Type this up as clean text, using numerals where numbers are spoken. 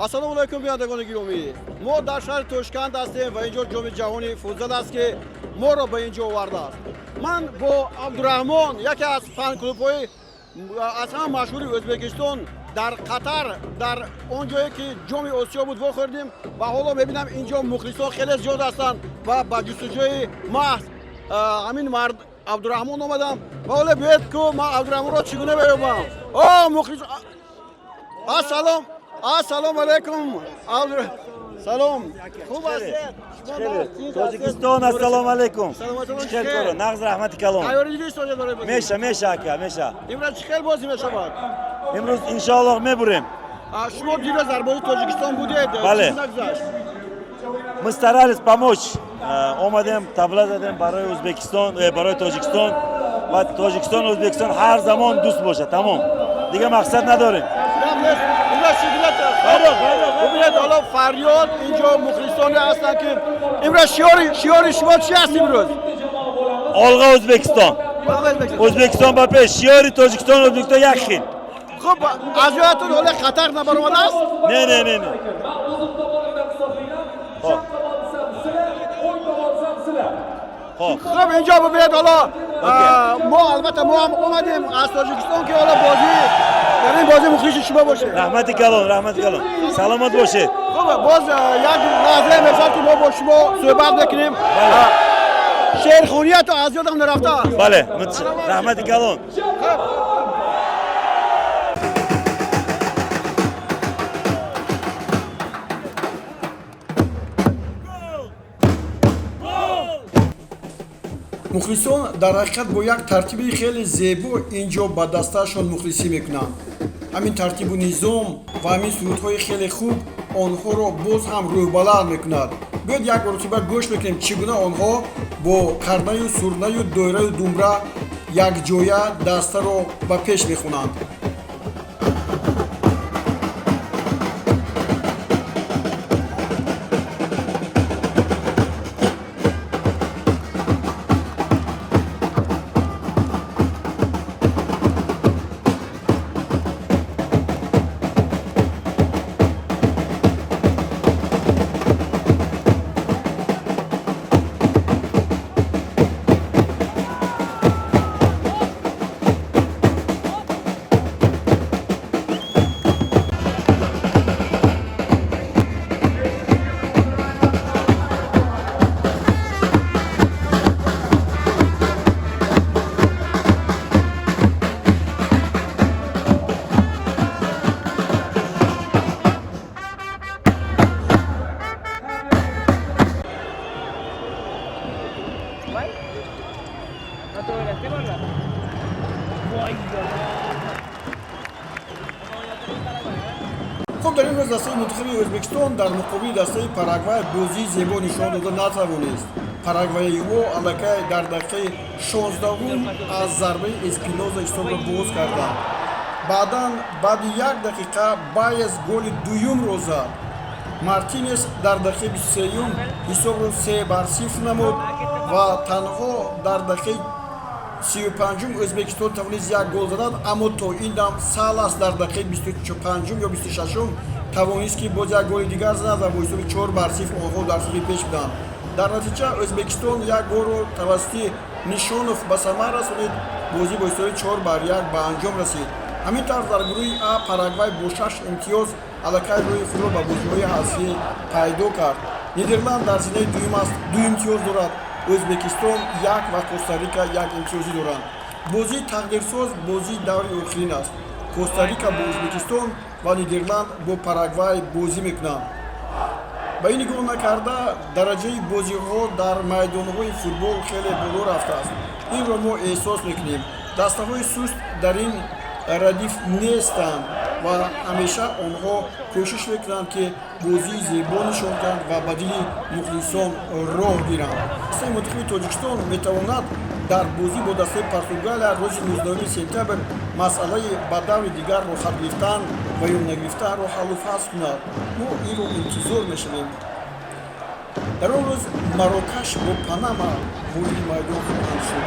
Ассалому алайкум, бинандагони гиромӣ. Мо дар шаҳри Тошканд ҳастем ва инҷо Ҷоми ҷаҳони футзал аст, ки моро ба инҷо овардааст. Ман бо Абдураҳмон, яке аз фан-клубҳои аз ҳама машҳури Ӯзбекистон дар Қатар, дар он ҷое ки Ҷоми Осиё буд, вохӯрдем ва ҳоло мебинам, инҷо мухлисон хеле зиёд ҳастанд ва ба ҷустуҷӯи маҳз ҳамин мард Абдураҳмон омадам. Ва ҳоло биёед, ку ман Абдураҳмонро чӣ гуна меёбам. О, мухлис, ассалом, ассалому алайкум, салом, хуб ҳастед? Тоҷикистон, ассалому алайкум. Чӣ хел коро, нағз, раҳмати калон. Тайёрӣ дидед барои бозӣ? Меша, меша, ака, меша. Имрӯз чӣ хел бозӣ мешавад? Имрӯз, иншоаллоҳ, мебурем. Шумо дирӯз дар бозии Тоҷикистон будед. Бале. Чӣ нагузашт? Мы старались помочь, омадем, табла задем барои Ӯзбекистон, барои Тоҷикистон, ва Тоҷикистон, Ӯзбекистон ҳар замон дӯст бошад, тамом, дигар мақсад надорем. Бибинед, ҳоло фарёд, инҷо мухлисоне ҳастанд, ки имрӯз шиори шумо чи аст имрӯз? Олға, Ӯзбекистон, Ӯзбекистон ба пеш! Шиори Тоҷикистон, Ӯзбекистон як хел. Хуб, аз ёдатон ҳоло хатар набаромадааст? Не, не, не, не. Хуб, инҷо бибинед, ҳоло мо, албатта, мо ҳам омадем аз Тоҷикистон, ки ҳоло бозӣ, дар ин бозӣ мухлиси шумо бошем. Раҳмати калон, раҳмати калон, саломат бошед. Хуб, боз як лаҳзае мешавад, ки мо бо шумо суҳбат мекунем. Шеърхониятон аз ёдам нарафтааст. Бале, раҳмати калон. Мухлисон дар ҳақиқат бо як тартиби хеле зебо инҷо ба дастаашон мухлисӣ мекунанд. Ҳамин тартибу низом ва ҳамин сурудҳои хеле хуб онҳоро боз ҳам рӯҳбаланд мекунад. Биёед, як маротиба гӯш мекунем, чӣ гуна онҳо бо карнаю сурнаю доираю думбра якҷоя дастаро ба пеш мехонанд. Хуб, дар ин рӯз дастаи мунтахаби Ӯзбекистон дар муқобили дастаи Парагвай бозии зебо нишон дода натавонист. Парагвайиҳо аллакай дар дақиқаи 16-ум аз зарбаи Эспиноза ҳисобро боз карданд. Баъдан, баъди як дақиқа, Баес голи дуюмро зад. Мартинес дар дақиқаи 23-юм ҳисобро 3-0 намуд ва танҳо дар дақиқаи 35-ум Ӯзбекистон тавонист як гол занад, аммо то ин дам Салас дар дақиқаи 25-ум ё 26-ум тавонист, ки боз як голи дигар занад ва бо ҳисоби 4-0 онҳо дар сафи пеш буданд. Дар натиҷа Ӯзбекистон як голро тавассути Нишонов ба самар расонид. Бозӣ бо ҳисоби 4-1 ба анҷом расид. Ҳамин тавр, дар гурӯҳи А Парагвай бо шаш имтиёз аллакай роҳи худро ба бозиҳои ҳазфӣ пайдо кард. Нидерланд дар зинаи дуюм аст, ду имтиёз дорад. Ӯзбекистон як ва Костарика як имтиёзӣ доранд. Бозии тақдирсоз бозии даври охирин аст. Костарика бо Ӯзбекистон ва Нидерланд бо Парагвай бозӣ мекунанд. Ба ин нигоҳ накарда, дараҷаи бозиҳо дар майдонҳои футбол хеле боло рафтааст. Инро мо эҳсос мекунем. Дастаҳои суст дар ин радиф нестанд ва ҳамеша онҳо кӯшиш мекунанд, ки бозии зебо нишон диҳанд ва ба дили мухлисон роҳ гиранд. Дастаи мунтахаби Тоҷикистон метавонад дар бозӣ бо дастаи Португалия рӯзи 19 сентябр масъалаи ба даври дигар роҳхат гирифтан ва ё нагирифтанро ҳаллу фасл кунад. Мо инро интизор мешавем. Дар он рӯз Марокаш бо Панама вориди майдон хоҳанд шуд.